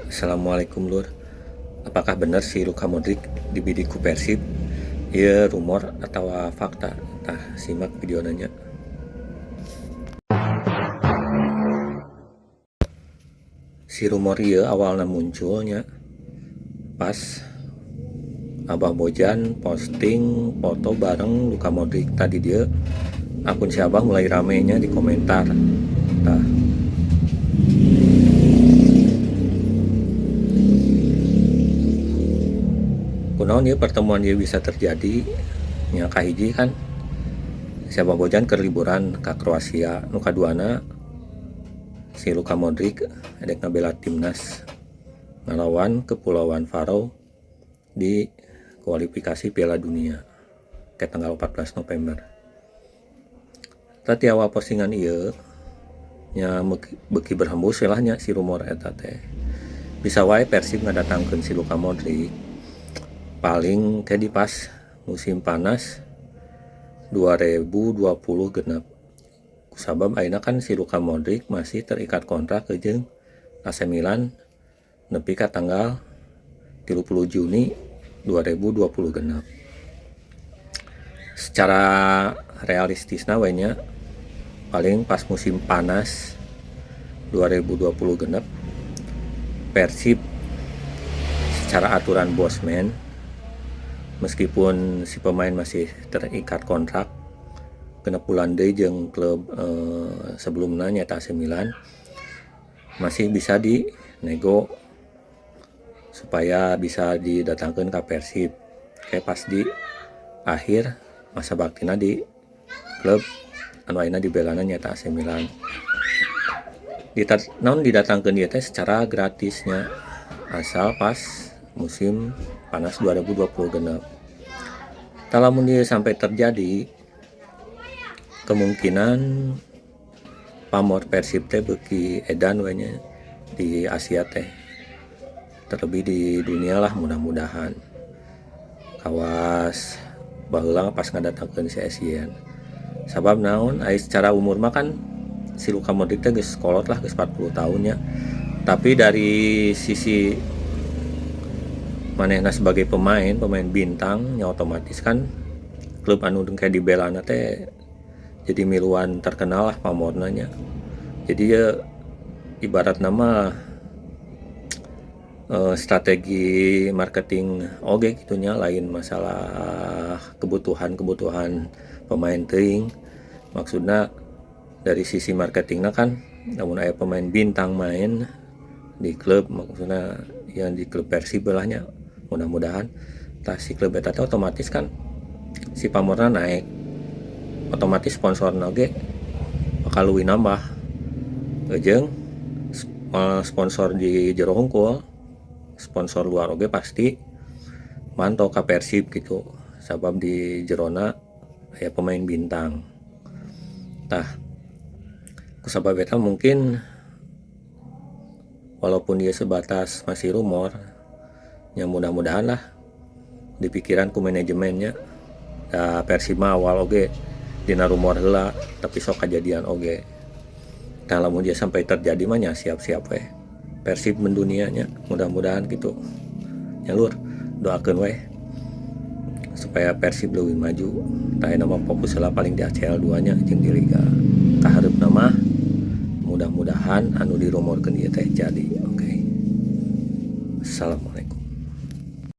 Assalamualaikum lur. Apakah benar si Luka Modric dibidik ku Persib? Ieu rumor atau fakta? Tah, simak videona nya. Si rumor ieu awalna munculnya pas Abah Bojan posting foto bareng Luka Modric. Tadi dia akun si Abah mulai ramenya di komentar. Tah, kunaon ieu pertemuan ieu bisa terjadi nya? Kahiji kan si Abah Bojan keur liburan ka Kroasia, nu kaduana si Luka Modric edek ngabela timnas ngalawan Kepulauan Faroe di kualifikasi Piala Dunia ke tanggal 14 November. Tadi awal postingan ieu nya beuki berhembus lah nya si rumor eta teh. Bisa wae Persib ngadatangkeun si Luka Modric paling teh di pas musim panas 2020 genep. Kusabab ayeuna kan si Luka Modric masih terikat kontrak jeung AC Milan nepi ka tanggal 30 Juni 2020 genep. Secara realistisna we nya paling pas musim panas 2020 genep Persib secara aturan bosman, meskipun si pemain masih terikat kontrak 6 bulan deui jeung klub sebelumna nyaeta AC Milan, masih bisa dinego supaya bisa didatangkan ke Persib kayak pas di akhir masa baktina di klub anu ayeuna dibelana nyaeta AC Milan. Naon didatangkeun dia teh secara gratisnya asal pas musim panas 2020 genep. Tah, lamun dia sampai terjadi, kemungkinan pamor Persib teh beuki edan we nya di Asia teh, terlebih di dunia lah mudah-mudahan, kawas baheula pas ngadatangkeun si Essien. Sabab naon, ai secara umur mah kan si Luka Modric teh geus kolot lah, geus 40 tahun nya, tapi dari sisi manehna sebagai pemain pemain bintang nya otomatis kan klub anu kayak dibelana teh jadi miluan terkenal lah pamorna nya. Jadi ya ibarat nama strategi marketing oge gitu nya, lain masalah kebutuhan-kebutuhan pemain teuing. Maksudna dari sisi marketingnya kan lamun aya pemain bintang main di klub, maksudnya yang di klub Persib lah nya, mudah-mudahan, tah si klub eta teh otomatis kan si pamorna naik, otomatis sponsorna oge bakal leuwih nambah, jeung sponsor di jero hungkul, sponsor luar oge pasti mantau ka Persib gitu, sabab di jerona aya pemain bintang. Tah, kusabab eta mungkin walaupun dia sebatas masih rumor ya, mudah-mudahan lah dipikiran ku manajemennya da. Persib mah awal oge dina rumor heula, tapi sok kejadian oge. Tah, lamun dia sampai terjadi mah nya siap-siap we Persib mendunianya, mudah-mudahan gitu nya lur. Doakeun we supaya Persib lebih maju. Tah, nama fokus lah paling di ACL 2 nya jeung di liga. Kahareupna mah mudah-mudahan anu dirumorkeun ieu teh jadi. Oke, okay. Assalamualaikum.